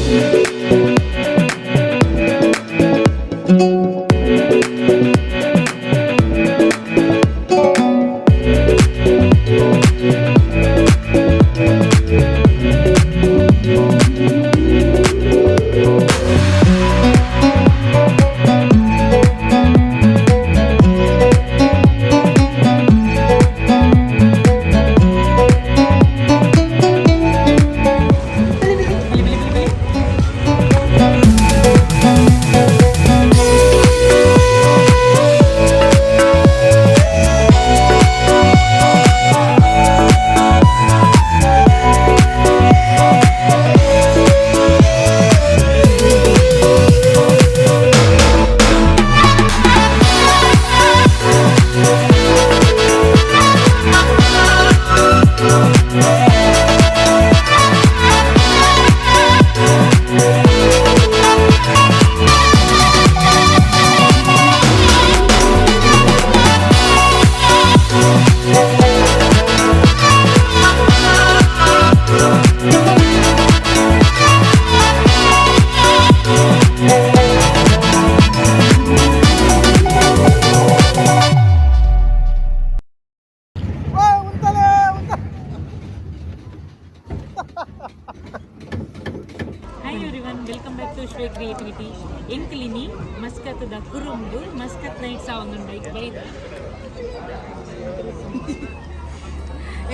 Hi everyone, welcome back to Shwe Creativity. ಎಂಕ್ಲಿನಿ Muscat the ಕುರುಂಬು Muscat nights ಆವೊಂದುಂಡು ಬೈದ.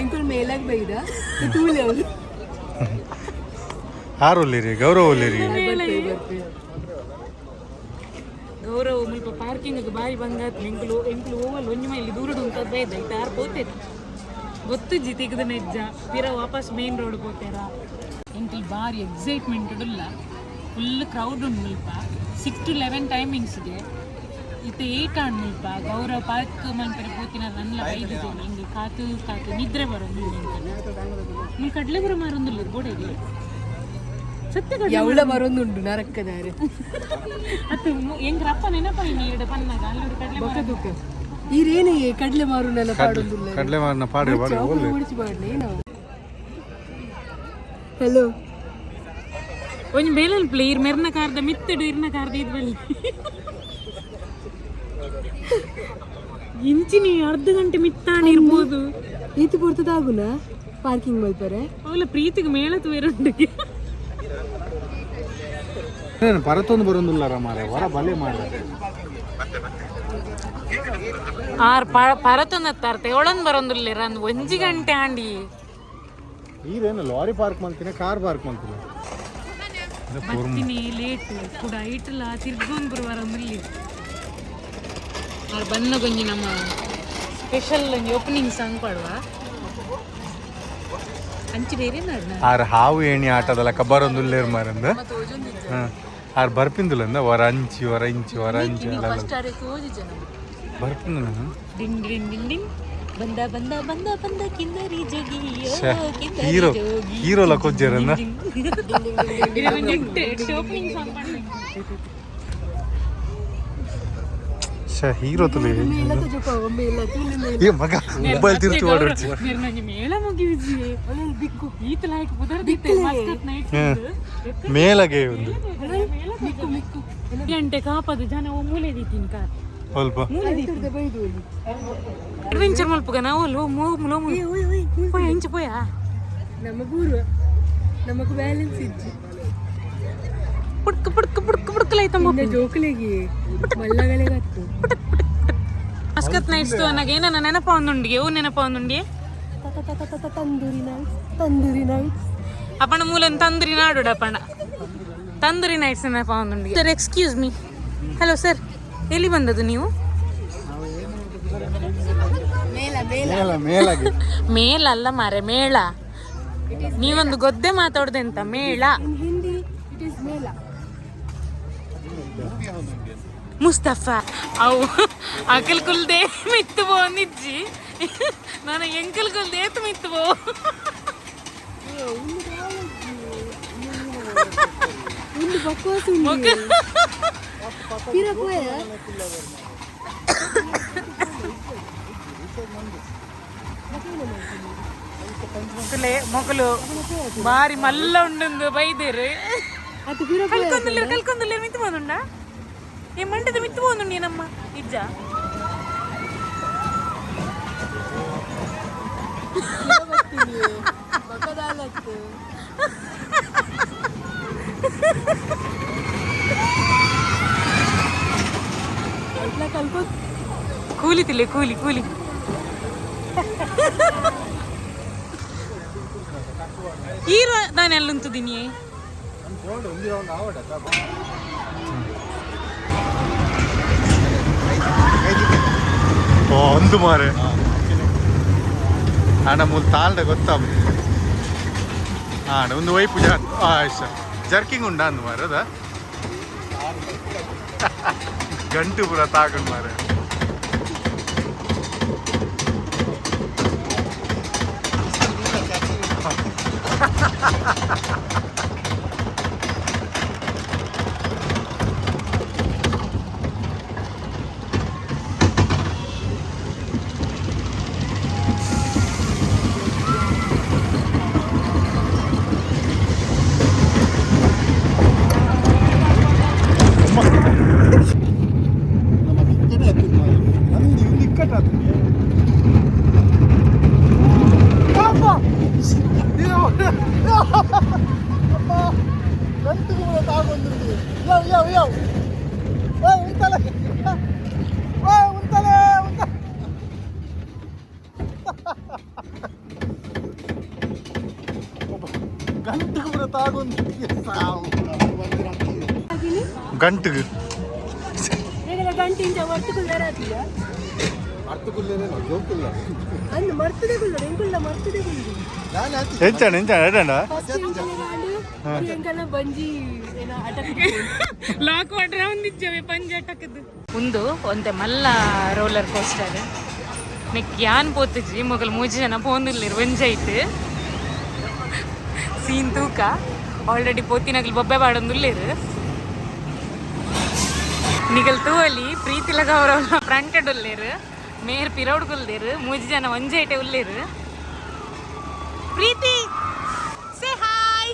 ಎಂಕುಲು ಮೇಲಾಗ್ ಬೈದ ತೂಲೆ ಅವ್ರು. ಆರು ಒಲ್ಲಿರಿ, ಗೌರವ ಒಲ್ಲಿರಿ. ಗೌರವ ಮುಲ್ಪ ಪಾರ್ಕಿಂಗ್ ಬಾರಿ ಬಂಗಾತ್. ಎಂಕುಲು ಎಂಕುಲು ಓವಲ್ ಒಂಜಿ ಮೈಲಿ ದೂರಡು ಉಂತದ್ ಬೈದ. ಇತ್ತೆ ಆರ್ ಪೋತೇರು ಗೊತ್ತುಜ್ಜಿ, ತಿಗದ ನೆಜ್ಜ ಪಿರ ವಾಪಸ್ ಮೇನ್ ರೋಡ್ ಪೋತೇರ. ಎಂಕುಲು ಬಾರಿ ಎಕ್ಸೈಟ್ಮೆಂಟ್ ಉಲ್ಲ. ಫುಲ್ ಕ್ರೌಡ್ ಉಂಡು ಮುಲ್ಪ. 6 ಟು 11 ಟೈಮಿಂಗ್ಸ್ಗೆ. ಇತ್ತೆ 8 ಆಂಡ್ ಮುಲ್ಪ. ಗೌರವ ಪಾರ್ಕ್ ಮನ್ಪರೆ ಪೋತಿನ ನನ್ಲ ಬೈದಿದ್ದೇನೆ. ಹಿಂಗೆ ಕಾತು ಕಾತು ನಿದ್ರೆ ಬರೋದು. ನೀವು ಕಡಲೆ ಬರೋ ಮಾರೊಂದುಲ್ಲ ಬೋಡೆಗೆ ಸತ್ಯ ಕಡ್ಲೆ. ಎವಳ ಬರೋದುಂಡು ನರಕ್ಕದಾರೆ. ಅತ್ತು ಎಂಗ್ರ ಅಪ್ಪ ನೆನಪ ಎರಡು ಪನ್ನಾಗ ಅಲ್ಲೂರು ಕಡಲೆ. ಬೊಕ್ಕ ತುಕ್ಕ ಈರೇನೇ ಕಡಲೆ ಮಾರುನೆಲ್ಲ ಪಾಡೊಂದುಲ್ಲ. ಕಡಲೆ ಮಾರನ ಪಾಡು ಪಾಡು ಒಲ್ಲೆ. ಮುಡಿಚಿ ಪಾಡ್ನೆ ನಾವು. ಹಲೋ. ಒಂಜಿ ಬೇಲನ್ ಪ್ಲೇ ಇರ್ ಮೆರ್ನ ಕಾರ್ದ ಮಿತ್ತಡು ಇರ್ನ ಕಾರ್ದ ಇದು ಬಲ್ಲಿ ಇಂಚಿನಿ ಅರ್ಧ ಗಂಟೆ ಮಿತ್ತಾಣಿ ಇರ್ಬೋದು. ಈತು ಪೊರ್ತದಾಗುನ ಪಾರ್ಕಿಂಗ್ ಮಲ್ಪರೆ. ಅವಲ ಪ್ರೀತಿಗೆ ಮೇಳ ತೂಯರುಂಡುಗೆ. ಏನು ಪರತೊಂದು ಬರೋದಿಲ್ಲ ಮಾರ ಹೊರ ಬಲೆ ಮಾರ. ಆರ್ ಪರತೊಂದತ್ತಾರ್ತೆ ಒಳನ್ ಬರೋಂದುಲ್ಲೇರ ಅಂದ್ ಒಂಜಿ ಗಂಟೆ ಆಂಡಿ. ಈರೇನು ಲಾರಿ ಪಾರ್ಕ್ ಮಾಡ್ತೀನಿ, ಕಾರ್ ಪಾರ್ಕ್ ಮಾಡ್ತೀನಿ. ಬರ್ತೀನಿ ಲೇಟ್ ಕೂಡ ಇಟ್ಲ ತಿರ್ಗೊಂದು ಬರುವಾರ ಮುಲ್ಲಿ. ಆರ್ ಬನ್ನ ಗೊಂಜಿ ನಮ್ಮ ಸ್ಪೆಷಲ್ ಒಂಜಿ ಓಪನಿಂಗ್ ಸಾಂಗ್ ಪಾಡುವ ಅಂಚಿ ಬೇರೆ ನಾಡ್ನ. ಆರ್ ಹಾವು ಏಣಿ ಆಟದಲ್ಲ ಕಬ್ಬರೊಂದುಲ್ಲೇರ್ ಮಾರಂದ. ಹಾಂ, ಆರ್ ಬರ್ಪಿಂದುಲಂದ ಹೊರ ಅಂಚಿ ಹೊರ ಇಂಚಿ ಹೊರ ಅಂಚಿ ಅಲ್ಲ ಬರ್ಪಿಂದುಲ. ಡಿಂಗ್ ಡಿಂಗ್ ಡಿಂಗ್ ಡಿಂಗ್, ಬಂದ ಬಂದ ಬಂದ ಬಂದ ಕಿನ್ನರಿ ಜೋಗಿಯೋ ಕಿನ್ನರಿ ಹೀರೋ ಜೋಗಿ. ಹೀರೋ ಲಕೋಜ್ಜರನ್ನ. ಓಪನಿಂಗ್ ಸಾಂಗ್ ಪಾಡ್ಲೆ. ಶ ಹೀರೋ ತುಲೆ. ಮೇಲ ತೋಜಪ್ಪ ಒಮ್ಮೆ ಇಲ್ಲ ತೂಲೆ ಮೇಲ. ಏ ಮಗ, ಮೊಬೈಲ್ ತಿರ್ಚು ಓಡಾಡ್ಸಿ. ಮೇರ್ನಂಜಿ ಮೇಳ ಮುಗಿವಿಜಿ. ಬಿಕ್ಕು. ಈತ ಲಾಯ್ಕ್ ಪುದರ್ದಿತ್ತೆ ಮಸ್ಕತ್ ನೈಟ್ಸ್. ಮೇಲಗೆ ಒಂದು. ಮಿಕ್ಕು ಮಿಕ್ಕು. ಗಂಟೆ ಕಾಪದು ಜನ ಓ ಮೂಲೆ ದೀತಿನ ಕಾರ್. ಸ್ವಲ್ಪ. ಐತುರ್ದ ಬೈದು ಒಲಿ. ಅಡ್ವೆಂಚರ್ ಮಲ್ಪುಗ ನಾವು ಲೋ ಮೋ ಲೋ. ಏ ಓಯ್ ಓಯ್. ಪೋಯ ಇಂಚ ಪೋಯ. ನಮ್ಮ ಪೂರ್ವ ನಮಕ್ ಬ್ಯಾಲೆನ್ಸ್ ಇಜ್ಜಿ. ಪುಡ್ಕ ಪುಡ್ಕ ಪುಡ್ಕ ಪುಡ್ಕಲೈತಮ್ಮ. ಇನ್ನ ಜೋಕುಲೆಗೆ ಮಲ್ಲಗಳೆಗತ್ತು. ಮಸ್ಕತ್ ನೈಟ್ಸ್ ಅನ್ನಗ ಏನನ್ನ ನೆನಪ ಒಂದುಂಡಿಗೆ ಓ ನೆನಪ ಒಂದುಂಡಿಗೆ. Tandoori nights, tandoori nights. ಅಪ್ಪಣ ಮೂಲನ್ ತಂದ್ರಿ ನಾಡುಡ ಅಪ್ಪಣ ತಂದೂರಿ ನೈಟ್ಸ್ ನೆನಪ ಒಂದುಂಡಿಗೆ. Sir, excuse me, hello sir, ಎಲ್ಲಿ ಬಂದದ್ದು ನೀವು? ಮೇಲ ಮೇಲ. ಮೇಲ ಮೇಲಾಗಿ. ಮೇಲಲ್ಲ ಮಾರೆ, ಮೇಳ. ನೀವೊಂದು ಗೊದ್ದೆ ಮಾತಾಡ್ದೆ ಅಂತ ಮೇಳ. In Hindi it is ಮೇಲ. ಮುಸ್ತಫಾ ಅವು ಅಕಲ್ ಕುಲ್ದೆ ಮಿತ್ತು ಬೋ ನಿಜ್ಜಿ. ನಾನು ಎಂಕಲ್ ಕುಲ್ದೆ ಏತ್ ಮಿತ್ತು ಬೋ. ಉಂದು ಬಕ್ವಾಸ್ ಉಂಡು ಪಿರ ಪೋಯ. ಮೊಕಲು ಬಾರಿ ಮಲ್ಲ ಉಂಡುಂದು ಬೈದೇರು. ಅದು ಪಿರ. ಕಲ್ಕೊಂದುಲ್ಲೇರು, ಕಲ್ಕೊಂದುಲ್ಲೇರು. ಮಿತ್ತು ಪೋನುಂಡ. ಏ, ಮಂಡದ ಮಿತ್ತು ಪೋನುಂಡಿ ನಮ್ಮ ಇಜ್ಜ. ಬಕದಾಲತ್ತು. ಅಟ್ಲ ಕಲ್ಕೊ. ಕೂಲಿ ತಿಲ್ಲೆ, ಕೂಲಿ ಕೂಲಿ. ಈರ ನಾನು ಎಲ್ಲುಂತುದೀನಿ. ಓ, ಒಂದು ಮಾರೆ ಆಂಡ ಮೂಲ ತಾಲ್ಡ ಗೊತ್ತಾ. ಆಂಡ ಒಂದು ವೈಪು ಜಾ ಸರ್ ಜರ್ಕಿಂಗ್ ಉಂಡಾ ಅಂದು ಮಾರೆ. ಅದ ಗಂಟು ಪೂರ ತಾಕೊಂಡು ಮಾರೆ. ಗಂಟುಗು. ಈಗ ಗಂಟೆ ಇಂಚ ಮರ್ತು ಕುಳ್ಳಾರ. ಅಂದ್ ಮರ್ತದೆ ಕುಳ್ಳರು, ಎಂಕುಲ್ಲ ಮರ್ತದೆ ಕುಳ್ಳು. ಎಂಚಾಣ ಎಂಚಾಣ ಎಡಂಡ. ಫಸ್ಟ್ ಎಂಕಲ್ನ ಎಂಕಲ್ನ ಬಂಜಿ ಏನ ಅಟಕ್. ಲಾಕ್ ಮಾಡ್ರೆ ಒಂದಿಜ್ಜವೆ ಪಂಜ ಅಟಕದು. ಒಂದು ಒಂತೆ ಮಲ್ಲ ರೋಲರ್ ಕೋಸ್ಟರ್. ನೆಕ್ ಯಾನ್ ಪೋತುಜಿ, ಮೊಗಲ್ ಮೂಜಿ ಜನ ಪೋಂದಿಲ್ಲೇರು. ಒಂಜೈತ್ ಸೀನ್ ತೂಕ. ಆಲ್ರೆಡಿ ಪೋತಿನಗಲ್ ಬೊಬ್ಬೆ ಪಾಡೊಂದುಲ್ಲೇರು. ನಿಗಲ್ ತೂವಲಿ, ಪ್ರೀತಿ ಲಗವರ ಫ್ರಂಟ್ ಉಲ್ಲೇರು, ಮೇರ್ ಪಿರೌಡ್ ಕುಲ್ದೇರು, ಮೂಜಿ ಜನ ಒಂಜೆ ಐಟೆ ಉಲ್ಲೇರು. ಪ್ರೀತಿ, ಸೇ ಹಾಯ್.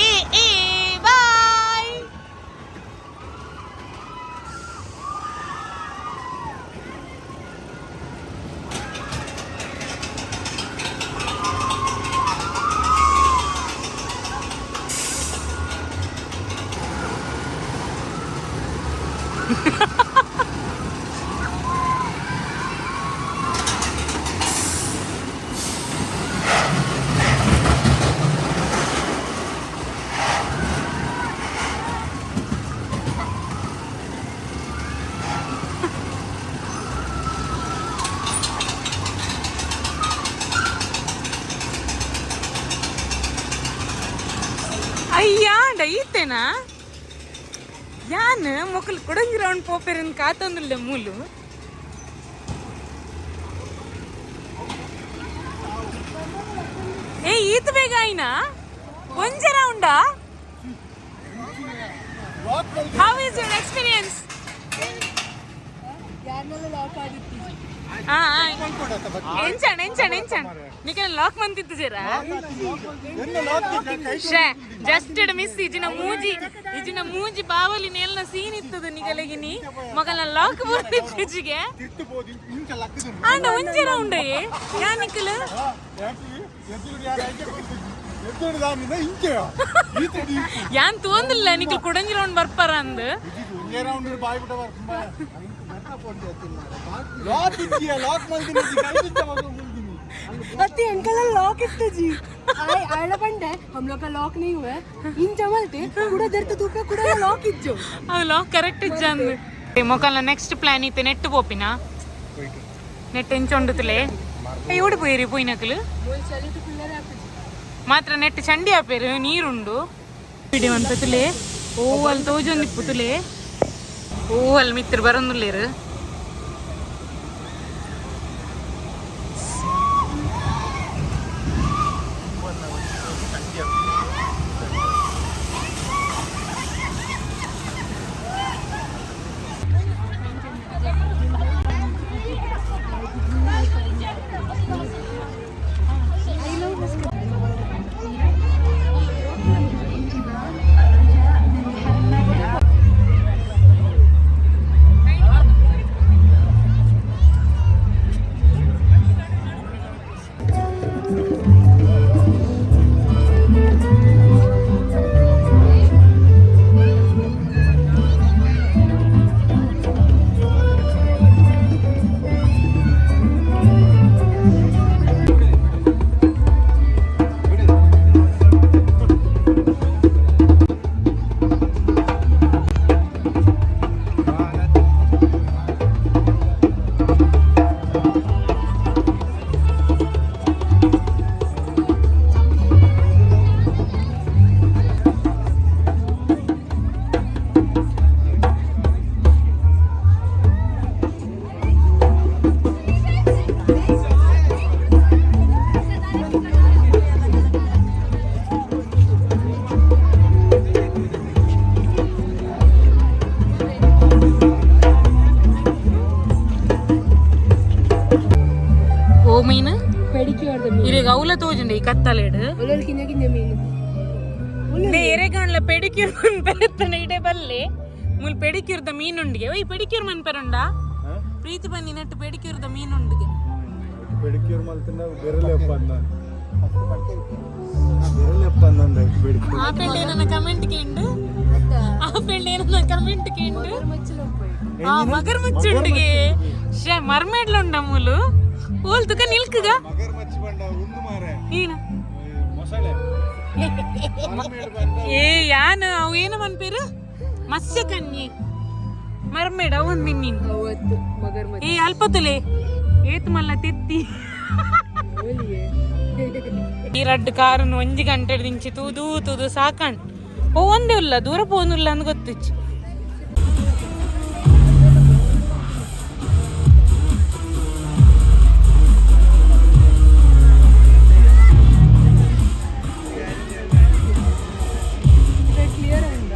ಏ ಏ, ಬಾಯ್. ಅಯ್ಯಾಂಡ ಈತೆನಾ? ಯಾನ್ ಮೊಕಲ್ ಕೊಡಂಗಿ ರೌಂಡ್ ಪೋಪೆರನ್ ಕಾತೊಂದುಲ್ಲೆ ಮೂಲು. ಏ, ಈತ ಬೇಗ ಆಯ್ನಾ? ಒಂಜೆ ರೌಂಡಾ? How is your experience? ಯಾರನ್ನೆಲ್ಲ lock ಆಗಿತ್ತು. ಆ ಎಂಚಣ ಎಂಚಣ ಎಂಚಣ? ನಿಕಲ್ ಲಾಕ್ ಮಂತಿತ್ತು ಜರ. ಶೇ, ಜಸ್ಟ್ ಮಿಸ್. ಇಜಿನ ಮೂಜಿ, ಇಜಿನ ಮೂಜಿ ಬಾವಲಿ ನೆಲ್ನ ಸೀನ್ ಇತ್ತದ ನಿಗಲಗಿನಿ. ಮಗನ ಲಾಕ್ ಬರ್ತಿತ್ತು ಇಜಿಗೆ. ಆಂಡ ಒಂಜೆ ರೌಂಡ್ ಯಾ ನಿಕಲ್? ಯಾನ್ ತೋಂದಿಲ್ಲ ನಿಕಲ್ ಕುಡಂಜಿ ರೌಂಡ್ ಬರ್ಪಾರ ಅಂದ್. ಅತ್ತಿ, ಅಂಕಲ್ ಲಾಕ್ ಇತ್ತು ಜಿ. ಆಯ್ ಆಯ್ಳ ಬಂಡೆ हम लोग का लॉक नहीं हुआ है. ಇಂಚ ಮಲ್ತೆ ಕೂಡ ದರ್ತ ತೂಪ ಕೂಡ ಲಾಕ್ ಇಜ್ಜು. ಅದು ಲಾಕ್ ಕರೆಕ್ಟ್ ಇಜ್ಜ ಅಂದ್. ಮೊಕಲ್ನ ನೆಕ್ಸ್ಟ್ ಪ್ಲಾನ್ ಇತ್ತೆ ನೆಟ್ ಪೋಪಿನ. ನೆಟ್ ಎಂಚೊಂಡುತ್ತಲೇ ಓಡಿ ಪೋಯಿರಿ ಪೋಯಿನಕಲು. ಚಲಿತು ಕುಳ್ಳರ ಹಾಕುಜಿ. ಮಾತ್ರ ನೆಟ್ ಚಂಡಿ ಆಪೇರು, ನೀರುಂಡು. ವಿಡಿಯೋ ಅಂತ ತುಲೆ. ಓ, ಅಲ್ಲಿ ತೋಜೊಂದಿಪ್ಪು ತುಲೆ. ಓ, ಅಲ್ಲಿ ಮಿತ್ರ ಬರೊಂದುಲ್ಲೇರು. ಮೀನು? ಪೆಡಿಕ್ಯೂರ್ ದ ಮೀನು. ಇರೆಗ್ ಅವ್ಲ ತೋಜುಂಡೆ ಈ ಕತ್ತಲೆಡ್. ಒಲ್ಲೊಲ್ ಕಿನ್ನ ಕಿನ್ನ ಮೀನು. ಎರೆಗಾಣ್ಲ ಪೆಡಿಕ್ಯೂರ್ ಮನ್ಪೆರೆತ್ತನ ಇಡೆ ಬಲ್ಲೆ. ಮುಲ್ ಪೆಡಿಕ್ಯೂರ್ದ ಮೀನುಂಡಿಗೆ. ಓಯ್, ಪೆಡಿಕ್ಯೂರ್ ಮನ್ಪೆರುಂಡ? ಪ್ರೀತಿ ಬನ್ನಿ ನೆಟ್ಟು ಪೆಡಿಕ್ಯೂರ್ದ ಮೀನುಂಡಿಗೆ. ಪೆಡಿಕ್ಯೂರ್ ಮಲ್ತಿಂದ ಬೆರಳೆ ಅಂದ, ಬೆರಳೆ ಅಂದ ಪೆಡಿಕ್ಯೂರ್. ಆ ಪೆಳ್ಳೆ ನನ್ನ ಕಮೆಂಟ್ ಕೇಂಡು, ಆ ಪೆಳ್ಳೆ ನನ್ನ ಕಮೆಂಟ್ ಕೇಂಡು. ಆ ಮಗರ್ ಮುಚ್ಚುಂಡಿಗೆ. ಶೇ, ಮರ್ಮೇಡ್ಲುಂಡ ಮೂಲು. ಓಲ್ ತುಕ ನಿಲ್ಕುಗ. ಮಗರ್ ಮಚ್ಚಿ ಬಂಡ ಉಂದು ಮಾರೆ. ಏನ? ಮೊಸಳೆ. ಏ, ಯಾನ್ ಅವು ಏನು ಮನ್ಪೇರು, ಮತ್ಸ್ಯ ಕನ್ಯೆ, ಮರ್ಮೇಡ್ ಅವನ್ ನಿನ್ನಿನ್. ಅವತ್ತು ಮಗರ್. ಏ, ಅಲ್ಪತುಲೆ ಏತ್ ಮಲ್ಲ ತೆತ್ತಿ. ಮಚ್ಚಿ. ಈ ರಡ್ಡ್ ಕಾರುನು ಒಂಜಿ ಗಂಟೆ ದಿಂಚಿ ತೂದು ತೂದು ಸಾಕಂಡ್. ಪೋವಂದೇ ಉಲ್ಲ, ದೂರ ಪೋನುಲ್ಲ ಅಂದ್ ಗೊತ್ತುಚ್ಚಿ. ಕ್ಲಿಯರ್ ಅಂದ.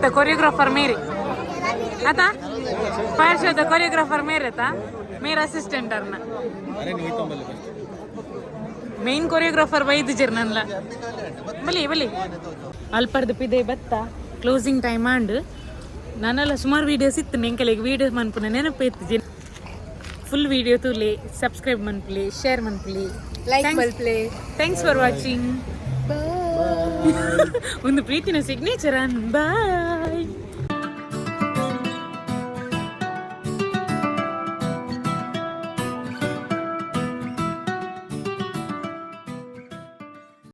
ಶೋತ ಕೊರಿಯೋಗ್ರಾಫರ್ ಮೇರಿ ಆತ. ಫೈರ್ ಶೋದ ಕೊರಿಯೋಗ್ರಾಫರ್ ಮೇರೆ ಆತ, ಮೇರ್ ಅಸಿಸ್ಟೆಂಟ್ ಅರ್ನ. ಮೇನ್ ಕೊರಿಯೋಗ್ರಾಫರ್ ಬೈದಿಜೆರ್ ನನ್ಲ. ಬಲಿ ಬಲಿ. ಅಲ್ಪರ್ದು ಪಿದೆ ಬತ್ತ. ಕ್ಲೋಸಿಂಗ್ ಟೈಮ್ ಆಂಡ್. ನಾನೆಲ್ಲ ಸುಮಾರು ವೀಡಿಯೋಸ್ ಇತ್ತು. ಎಂಕಲೆಗ್ ವೀಡಿಯೋಸ್ ಮನ್ಪುನ ನೆನಪು ಇತ್ತು. ಫುಲ್ ವೀಡಿಯೋ ತೂಲೆ, ಸಬ್ಸ್ಕ್ರೈಬ್ ಮನ್ಪುಲಿ, ಶೇರ್ ಮನ್ಪುಲಿ. ಲೈಕ್ ಮಲ್ಪ್ಲೆ. Thanks for watching. ಒಂದು ಪ್ರೀತಿನ ಸಿಗ್ನೇಚರ್ ಅನ್. ಬಾಯ್.